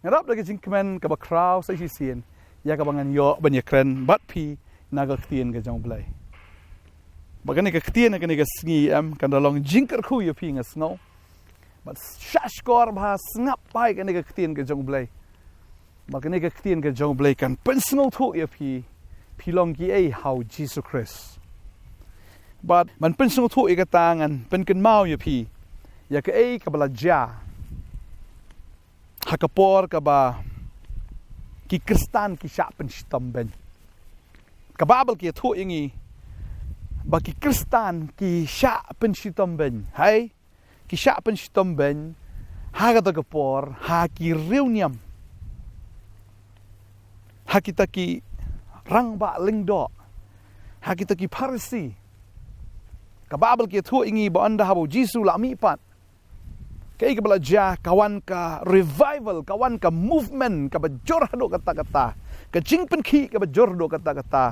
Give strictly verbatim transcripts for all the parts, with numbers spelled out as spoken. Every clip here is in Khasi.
Nga rap da ka jingkmen kaba khraw sa shisien ïa kaba ngan ïoh ban ïakren bad phi na ka ktien ka jong U Blei. Ba kane ka ktien ha kane ka sngi em kan da long jingkyrkhu ïa phi nga sngew. Bad shah shkor ba sngap bha ïa kane ka ktien ka jong U Blei. Ba kane ka ktien ka jong U Blei kan pynsngewthuh ïa phi, phi long kiei ha U Jisu Khrist. Bad ban pynsngewthuh ïa kata ngan pynkynmaw ïa phi ïa kaei kaba la jia ha ka por kaba ki Khristan ki shah pynshitom beiñ. Ka Baibl ka ïathuh ïa ngi ba ki Khristan ki shah pynshitom beiñ. Hai, ki shah pynshitom beiñ ha kata ka por ha ki riewniam, ha kita ki rangbah lyngdoh, ha kita ki Pharisi. Ka Baibl ka ïathuh ïa ngi ba ynda haba U Jisu u la mihpat, kaei kaba la jia, ka wan ka revival, ka wan ka movement kaba jur haduh katta katta, ka jingpynkhih kaba jur haduh katta katta,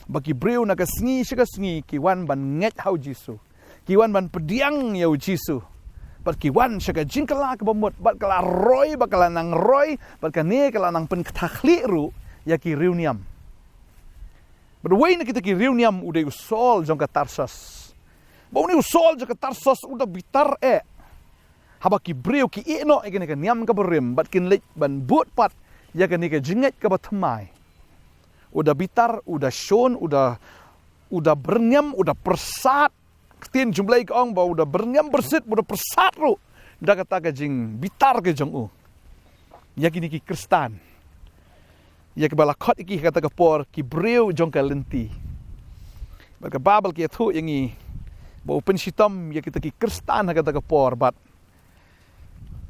ba ki briew na ka sngi sha ka sngi ki wan ban ngeit ha U Jisu, ki wan ban pdiang ïa U Jisu, bad ki wan sha ka jingkylla kaba mut, bad ka la roi, bad ka la nang roi, bad kane ka la nang pynkthah khlieh ruh ïa ki riewniam. Bad uwei na kita ki riewniam u dei u Saul jong ka Tarsus. Ba une u Saul jong ka Tarsus u da bitar eh haba ki briew ki ïeh noh ïa kane ka niam kaba rim bad kin leit ban bud pat ïa kane ka jingngeit kaba thymmai. U da bitar, u da shun, u da, u da byrngem, u da pyrsad. Ka ktien jong U Blei ka ong ba u da byrngem byrsit, u da pyrsad ruh da kata ka jingbitar ka jong u ïa kine ki Khristan, ïa kiba la khot ïa ki ha kata ka por ki briew jong ka lynti. Bad ka Baibl ka ïathuh ïa ngi ba u pynshitom ïa kita ki Khristan ha kata ka por, bad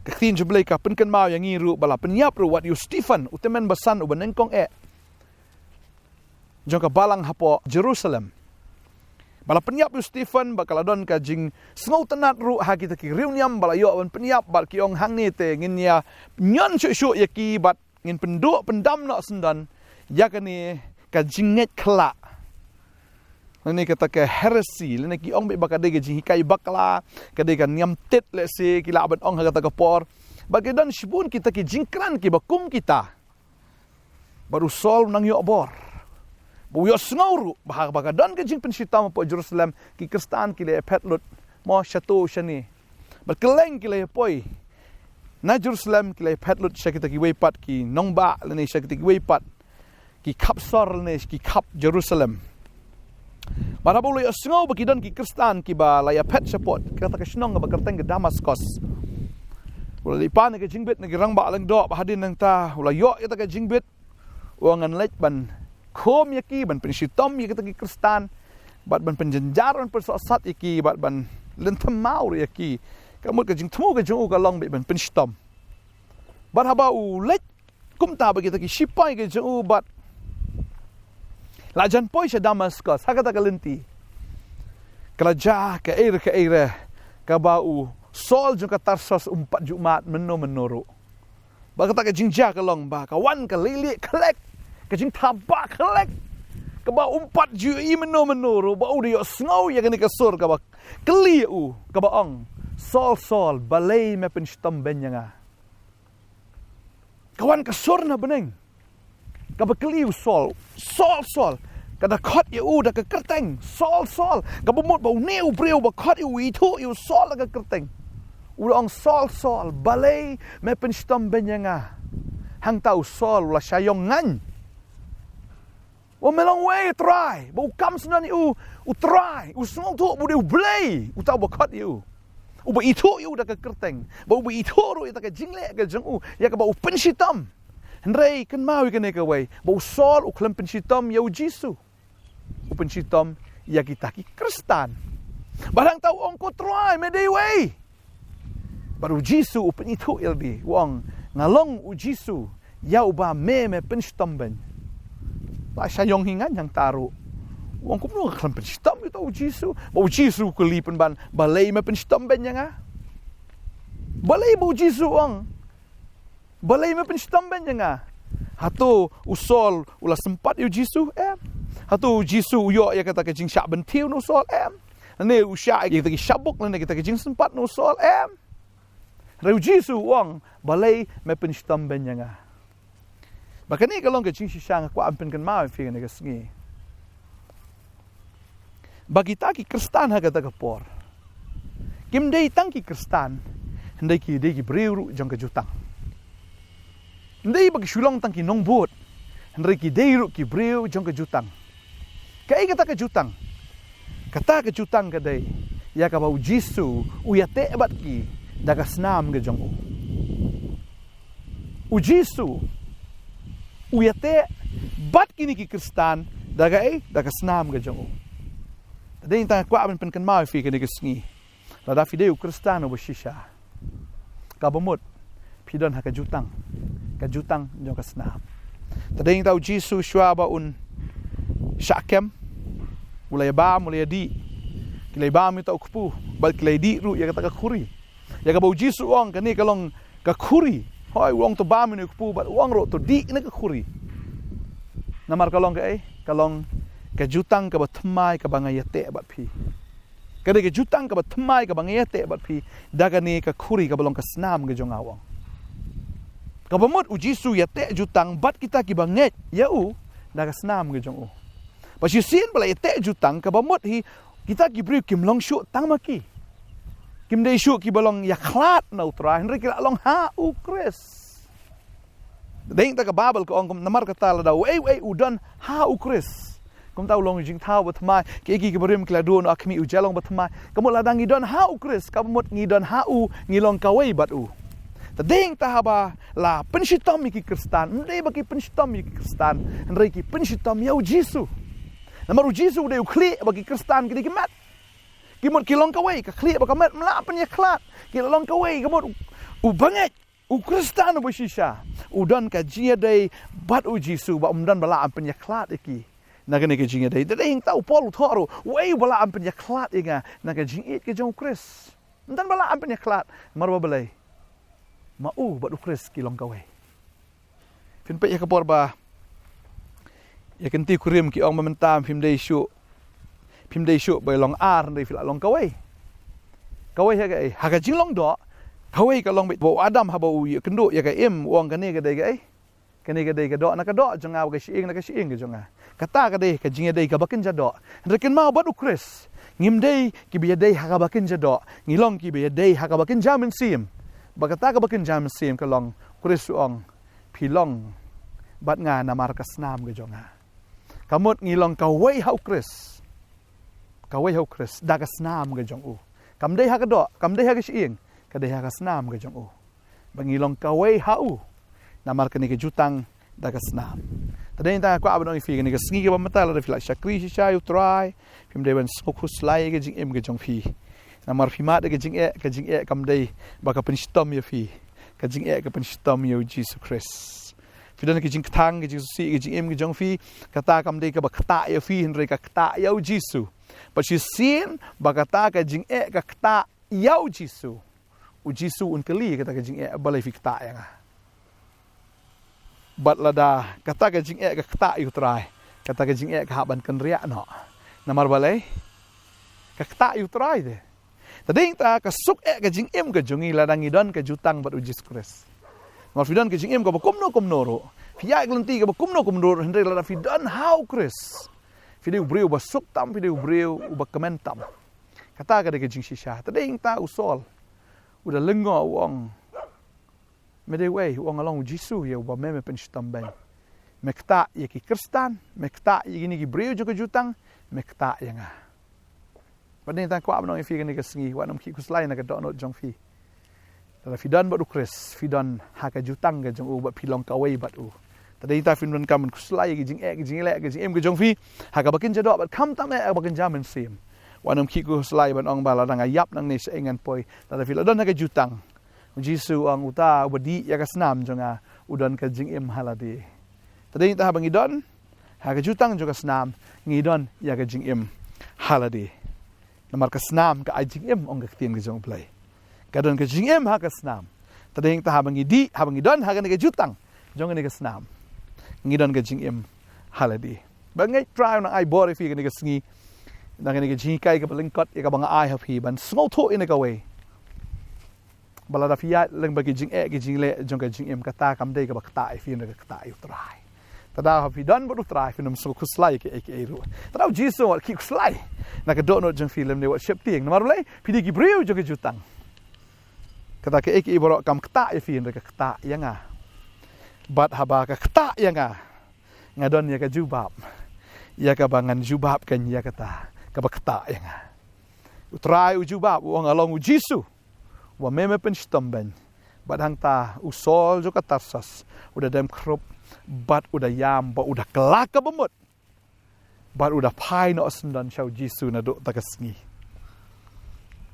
ka ktien jong U Blei ka pynkynmaw ïa ngi ruh ba la pynïap ruh wat ïa u Stephen, u tymmen basan uba nyngkong eh jong ka balang hapoh Jerusalem. Ba la pynïap ïa u Stephen, ba ka la don ka jingsngewtynnad ruh ha kita ki riewniam ba la ïoh ban pynïap, bad ki ong, hangne te ngin ïa ñion shuh shuh ïa ki bad ngin pynduh pyndam noh syndon ïa kane ka jingngeit khyllah, lane kata ka heresy, lane ki ong beit ba ka dei ka jinghikai bakla, ka dei ka niam tit, lehse ki lah ban ong ha kata ka por. Bad ki don shibun kita ki jingkren kiba kum kita. Bad u Saul u nang ïoh bor, ba u ïohsngew ruh ba haba ka don ka jingpynshitom hapoh Jerusalem, ki Khristan ki la ïaphet lut, mo, shato shane. Bad kylleng ki la ïapoi na Jerusalem, ki la ïaphet lut sha kita kiwei pat ki nongbah lane sha kita kiwei pat ki khap sor lane ki khap Jerusalem. Bad haba u la ïohsngew ba ki don ki Khristan kiba la ïaphet shapoh kata ka shnong kaba kyrteng ka Damaskos, u la leit pan ïa ka jingbit na ki rangbah lyngdoh ba hadien nangta u la ïoh ïa kata ka jingbit. U ong, ngan leit ban khum ïa ki, ban pynshitom ïa kita ki Khristan, bad ban pynjynjar, ban pynsohsat ïa ki, bad ban lynthem maw ruh ïa ki. Ka mut ka jingthmu ka jong u ka long beit ban pynshitom. Bad haba u leit kumta bad kita ki shipai ki jong u bad la jan poi sha Damaskos ha kata ka lynti, ka la jia kaei re kaei re kaba u Saul jong ka Tarsus um pat ju mad mynno mynno ruh. Bad kata ka jingjia ka long ba ka wan ka leilieh khlek, ka jingthabah khlek, kaba um pat ju ïohi mynno mynno ruh, ba u da ïohsngew ïa kane ka sur kaba kylli ïa u, kaba ong, Saul, Saul, balei me pynshitom beiñ ïa nga? Ka wan ka sur na bneng kaba kylli u Saul, Saul, Saul. Ka da khot ïa u da ka kyrteng, Saul, Saul. Kaba mut ba une u briew ba khot ïa u, u ithuh ïa u Saul da ka kyrteng. U da ong, Saul, Saul, balei me pynshitom beiñ ïa nga? Hangta u Saul u la shah ïong ngaiñ. Ba me long uei, Trai? Ba u kam syndon ïa u, u Trai, u sngewthuh ba u dei U Blei uta uba khot ïa u, uba ithuh ïa u da ka kyrteng, ba uba ithuh ruh ïa kata ka jingleh ka jong u, ïa kaba u pynshitom. Hynrei kynmaw ïa kane kawei, ba u Saul u khlem pynshitom ïa U Jisu. U pynshitom ïa kita ki Khristan. Bad hangta u ong, ko Trai, me dei uei? Bad U Jisu u pynithuh ïa lade, u ong, nga long U Jisu ïa uba me, me pynshitom beiñ. La shah ïong hi ngaiñ hangta ruh. U ong, kumno nga khlem pynshitom ïa uta U Jisu? Ba U Jisu u kylli pynban, balei me pynshitom beiñ ïa nga? Balei ba U Jisu u ong, balei me pynshitom beiñ ïa nga? Hato u Saul u la sympat ïa U Jisu? Em. Hato U Jisu u ïoh ïa kata ka jingshah bynthiew na u Saul? Em. Lane u shah ïa kita ki shabuk lane kita ki jingsympat na u Saul? Em. Hynrei u Jisu u ong, balei me pynshitom beiñ ïa nga? Ba kane ka long ka jingshisha nga kwah ban pynkynmaw ïa phi kane ka sngi. Ba kita ki Khristan ha kata ka por, kim dei tang ki Khristan, hynrei ki dei ki briew ruh jong ka jutang. Ym dei ba ki shu long tang ki nongbud, hynrei ki dei ruh ki briew jong ka jutang. Kaei kata ka jutang? Kata ka jutang ka dei ïa kaba u Jisu u ïateh bad ki da ka snam ka jong u. U Jisu u ïateh bad kine ki Khristan da kaei? Da ka snam ka jong u. Te dei tang kwah ban pynkynmaw ïa phi kane ka sngi. Lada phi dei u Khristan uba shisha, kaba mut phi don ha ka jutang, ka jutang jong ka snam. Te dei tang u Jisu shuwa ba un shah kem, u la ïabam, u la ïadih. Ki la ïabam ïa uta u kpu bad ki la ïadih ruh ïa kata ka khuri. Ïa kaba u Jisu u ong kane ka long ka khuri. Hooid, u ong to bam ïa une u kpu bad u ong ruh to dih ïa kane ka khuri. Namar ka long kaei? Ka long ka jutang kaba thymmai kaba nga ïateh bad phi. Ka dei ka jutang kaba thymmai kaba nga ïateh bad phi da kane ka khuri kaba long ka snam ka jong nga, u ong. Kaba mut u Jisu u ïateh jutang bad kita kiba ngeit ïa u da ka snam ka jong u. Ba shisien ba la ïateh jutang, kaba mut hi kita ki briew kim long shuh tang ma ki. Kim dei shuh kiba long ïakhlad na u Trai, hynrei ki la long ha u Khrist. Dei tang ka Baibl ka ong kum namar kata lada uei uei u don ha u Khrist, kumta u long jingthaw ba thymmai. Kiei kiei kiba rim ki la duh noh ha khmih, u jia long ba thymmai. Ka mut lada ngi don ha u Khrist, kaba mut ngi don ha u, ngi long kawei bad u. Te dei tang haba la pynshitom ïa ki Khristan, ym dei ba ki pynshitom ïa ki Khristan, hynrei ki pynshitom ïa u Jisu. Namar u Jisu u dei u khlieh bad ki Khristan ki dei ki met. Ki mut ki long kawei, ka khlieh bad ka met ym lah pynïakhlad. Ki la long kawei, ka mut u bangeit, u Khristan uba shisha u don ka jingïadei bad u Jisu ba ym don ba lah ban pynïakhlad ïa ki na kane ka jingïadei. Te dei tang u Paul u thoh ruh, uei uba lah ban pynïakhlad ïa nga na ka jingïeit ka jong u Khrist? Ym don ba lah ban pynïakhlad. Namar ba balei? Ma u bad u Khrist ki long kawei. Phin peit ha ka por ba ïa ki nongkurim ki ong ba mynta phim dei shuh, phim dei shuh ba long ar, hynrei phi la long kawei. Kawei ha kaei? Ha ka jinglong doh. Kawei ka long ba u Adam haba u ïakynduh ïa ka im, u ong kane ka dei kaei? Kane ka dei ka doh na ka doh jong nga, ka shyieng na ka shyieng ka jong nga. Kata ka dei ka jingïadei kaba kynja doh. Hynrei kynmaw bad u Khrist, ngim dei kiba ïadei ha kaba kynja doh, ngi long kiba ïadei ha kaba kynja mynsiem. Bad kata kaba kynja mynsiem ka long, u Khrist u ong, phi long bad nga namar ka snam ka jong nga. Ka mut ngi long kawei ha u Khrist. Kawei ha u Khrist da ka snam ka jong u. Kam dei ha ka doh, kam dei ha ka shyieng, ka dei ha ka snam ka jong u. Ba ngi long kawei ha u namar kane ka jutang da ka snam. Te dei tang kwah ban ong ïa phi kane ka sngi kaba mynta, lada phi la shakri shisha ïa u Trai, phim dei ban sngewkhuslai ïa ka jingim ka jong phi. Namar phi mad ïa ka jingeh, ka jingeh kam dei ba ka pynshitom ïa phi. Ka jingeh ka pynshitom ïa u Jisu Khrist. Phi don ka jingkthang, ka jingsngewsih, ka jingim ka jong phi, kata kam dei kaba ktah ïa phi, hynrei ka ktah ïa u Jisu. Bad shisien ba kata ka jingeh ka ktah ïa u Jisu, u Jisu un kylli kata ka jingeh, balei phi ktah ïa nga? Bad lada kata ka jingeh ka ktah ïa u Trai, kata ka jingeh ka hap ban kynriah noh. Namar balei? Ka ktah ïa u Trai te. Te dei tang ka suk eh ka jingim ka jong ngi lada ngi don ka jutang bad u Jisu Khrist. Namar phi don ka jingim kaba kumno kumno ruh, phi ïaid ka lynti kaba kumno kumno ruh, hynrei lada phi don ha u Khrist, phi dei u briew uba suk tam, phi dei u briew uba kmen tam. Kata ka dei ka jingshisha. Te dei tang u Saul u da lyngngoh, u ong, me dei uei? U ong, nga long u Jisu ïa uba me, me pynshitom beiñ. Me ktah ïa ki Khristan, me ktah ïa kine ki briew jong ka jutang, me ktah ïa nga. Bad dei tang kwah ban ong ïa phi kane ka sngi, wat nym khih khuslai na ka dohnud jong phi. Lada phi don bad u Khrist, phi don ha ka jutang ka jong u bad phi long kawei bad u. Te dei tang phin donkam ban khuslai ïa ka jingeh, ka jingleh, ka jingim ka jong phi ha kaba kynja doh bad khamtam eh ha kaba kynja mynsiem. Wat nym khih khuslai ban ong ba lada nga ïap nangne shaei ngan poi. Lada phi la don ha ka jutang, u Jisu u ong, uta uba dih ïa ka snam jong nga u don ka jingim ha lade. Te dei tang haba ngi don ha ka jutang jong ka snam, ngi don ïa ka jingim ha lade. Namar ka snam ka ai jingim, ong ka ktien ka jong u Blei. Ka don ka jingim ha ka snam. Te dei tang haba ngi dih, haba ngi don ha kane ka jutang jong kane ka snam, ngi don ka jingim ha lade. Ba ngeit Trai u nang ai bor ïa phi kane ka sngi, na kane ka jinghikai kaba lyngkot ïa kaba nga ai ha phi, ban sngewthuh ïa kane kawei. Ba lada phi ïaid lyngba ki jingeh ki jingleh jong ka jingim, kata kam dei kaba ktah ïa phi, hynrei ka ktah ïa u Trai. Te da haba phi don bad u Trai, phin ym sngew khuslai ïa kiei kiei ruh. Te da u Jisu wat ki khuslai na ka dohnud jong phi lymne wat sheptieng. Namar balei? Phi dei ki briew jong ka jutang. Kata kaei kaei baroh kam ktah ïa phi, hynrei ka ktah ïa nga. Bad haba ka ktah ïa nga, nga don ïa ka jubab, ïa kaba ngan jubab kein ïa kata kaba ktah ïa nga. U Trai u jubab, u ong, nga long u Jisu uba me me pynshitom beiñ. Bad hangta u Saul jong ka Tarsus u da dem khrup, bad u da ïam, bad u da kylla ka bamut, bad u da phai noh syndon sha u Jisu naduh ta ka sngi.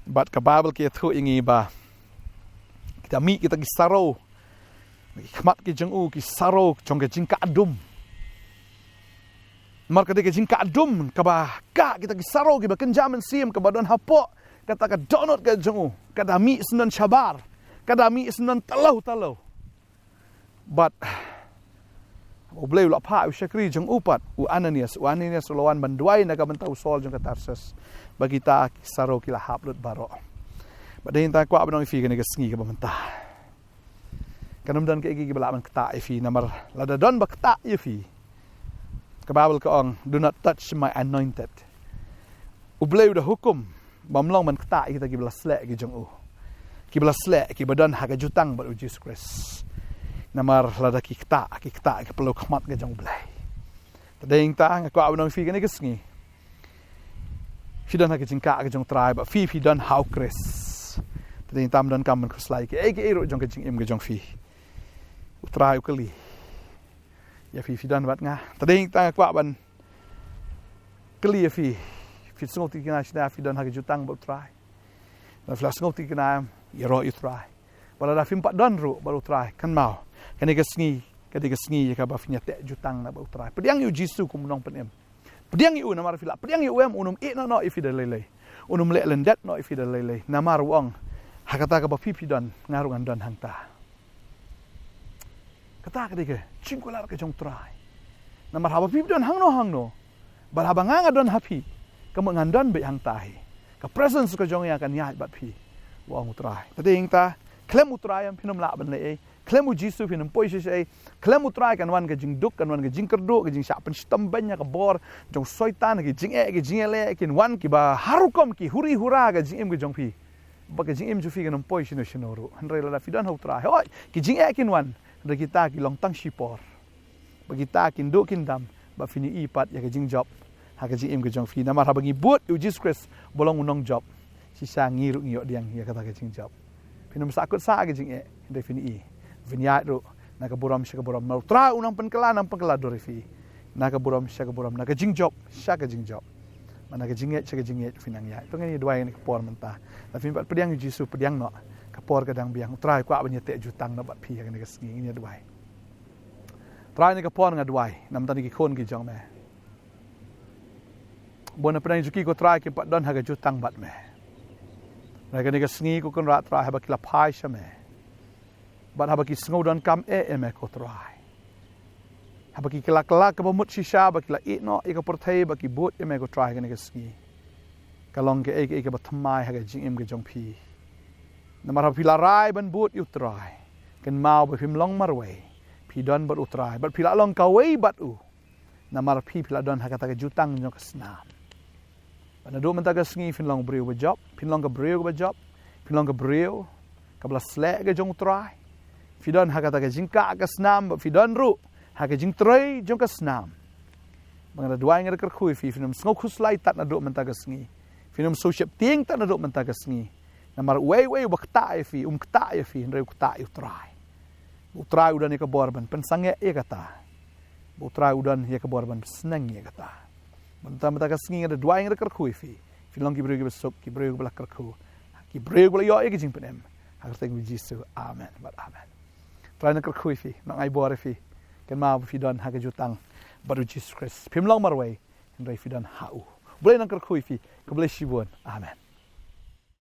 Bad ka Baibl ka ïathuh ïa ngi ba ki da mih kita ki sarong, ki khmat ki jong u, ki sarong jong ka jingkah dum. Namar ka dei ka jingkah dum kaba kah, kita ki sarong kiba kynja mynsiem, kaba don hapoh kata ka dohnud ka jong u, ka da mih syndon shabar, ka da mih syndon talau talau. Bad U Blei u la phah ïa u shakri jong u pat, u Ananias. U Ananias u la wan ban duwai na ka bynta u Saul jong ka Tarsus, ba kita ki sarong ki la hap lut baroh. Bad dei nangta kwah ban ong ïa phi kane ka sngi kaba mynta, kan ym don kaei kaei kaba lah ban ktah ïa phi, namar lada don ba ktah ïa phi, ka Baibl ka ong, "Do not touch my anointed." U Blei u da hukum ba ym long ban ktah ïa kita kiba la sleh ki jong u, kiba la sleh, kiba don ha ka jutang bad u Jisu Khrist. Namar lada ki ktah, ki ktah ïa ka pynlong khmat ka jong U Blei. Te dei nangta nga kwah ban ong ïa phi kane ka sngi, phi don ha ka jingkah ka jong u Trai, bad phi, phi don ha u Khrist. Te dei nangta ym don kam ban khuslai ïa kiei kiei ruh jong ka jingim ka jong phi. U Trai u kylli ïa phi, phi don bad nga. Te dei nangta nga kwah ban kylli ïa phi, phi sngewthuh kane shane, phi don ha ka jutang bad u Trai? Lada phi la sngewthuh kane, ïaroh ïa u Trai. Bad lada phim pat don ruh bad u Trai, kynmaw, kane ka sngi ka dei ka sngi ïa kaba phin ïateh jutang na bad u Trai. Pdiang ïa u Jisu kum u nongpynim. Pdiang ïa u, namar phi lah pdiang ïa u em, un ym ïehnoh noh ïa phi da lei lei. Un ym leh lyndet noh ïa phi da lei lei. Namar u ong, ha kata kaba phi phi don, nga ruh ngan don hangta. Kata ka dei ka jingkular ka jong u Trai. Namar haba phi phi don hangno hangno, bad haba nga nga don ha phi, ka mut ngan don beit hangta hi. Ka presence ka jong nga kan ïaid bad phi, u ong u Trai. Te dei nangta, khlem u Trai em phin ym lah ban leh ei. Khlem u Jisu phin ym poi sha shaei. Khlem u Trai kan wan ka jingduk, kan wan ka jingkyrduh, ka jingshah pynshitom beiñ ha ka bor jong u Soitan, ka jingeh, ka jingïaleh, kin wan kiba har rukom ki huri hura ha ka jingim ka jong phi. Bad ka jingim jong phi kan ym poi shano shano ruh. Hynrei lada phi don ha u Trai, hooid, ki jingeh kin wan, hynrei kita ki long tang shipor. Bad kita kin duh kin dam, bad phin ïohi pat ïa ka jingjop ha ka jingim ka jong phi. Namar haba ngi bud ïa u Jisu Khrist ba long u nongjop, shisha ngi ruh ngi ïoh pdiang ïa kata ka jingjop. Phin ym sahkut sah ha ka jingeh, hynrei phin ïohi, phin ïaid ruh na ka burom sha ka burom. Namar u Trai u nang pynkylla, nang pynkylla dur ïa phi na ka burom sha ka burom, na ka jingjop sha ka jingjop, bad na ka jingngeit sha ka jingngeit phin nang ïaid. To ngin ïa duwai ha kane ka por mynta. Lada phim pat pdiang ïa u Jisu, pdiang noh, ka por ka dang biang. U Trai u kwah ban ïateh jutang noh bad phi ha kane ka sngi. Ngin ïa duwai. Trai, ha kane ka por nga duwai na ka bynta ki khun ki jong me. Bun na pdeng jong ki, ko Trai, kim pat don ha ka jutang bad me. Hynrei ha kane ka sngi, ko Kynrad Trai, haba ki la phai sha me, bad haba ki sngew donkam eh ïa me, ko Trai, haba ki kylla kylla ka bamut shisha, ba ki la ïehnoh ïa ka pyrthei, ba ki bud ïa me, ko Trai, ha kane ka sngi, ka long kaei kaei kaba thymmai ha ka jingim ka jong phi. Namar haba phi la rai ban bud ïa u Trai, kynmaw ba phim long marwei. Phi don bad u Trai, bad phi la long kawei bad u. Namar phi, phi la don ha kata ka jutang jong ka snam. Bad naduh mynta ka sngi phin long briew ba jop, phin long ka briew kaba jop, phin long ka briew kaba la sleh ka jong u Trai. Phi don ha kata ka jingkah ka snam, bad phi don ruh ha ka jingtrei jong ka snam. Bad nga da duwai, nga da kyrkhu ïa phi, phin ym sngew khuslai tad naduh mynta ka sngi. Phin ym sngew sheptieng tad naduh mynta ka sngi. Namar uwei uwei uba ktah ïa phi, um ktah ïa phi, hynrei u ktah ïa u Trai. U Trai u don ïa ka bor ban pynsangeh ïa kata. U Trai u don ïa ka bor ban pynsneng ïa kata. Mynta, mynta ka sngi nga da duwai, nga da kyrkhu ïa phi, phin long ki briew kiba suk, ki briew kiba la kyrkhu, ki briew kiba la ïoh ïa ka jingpynim. Ha ka kyrteng u Jisu. Amen bad amen. Trai nang kyrkhu ïa phi, nang ai bor ïa phi. Kynmaw ba phi don ha ka jutang bad u Jisu Khrist. Phim long marwei, hynrei phi don ha u. U Blei nang kyrkhu ïa phi. Khublei shibun. Amen.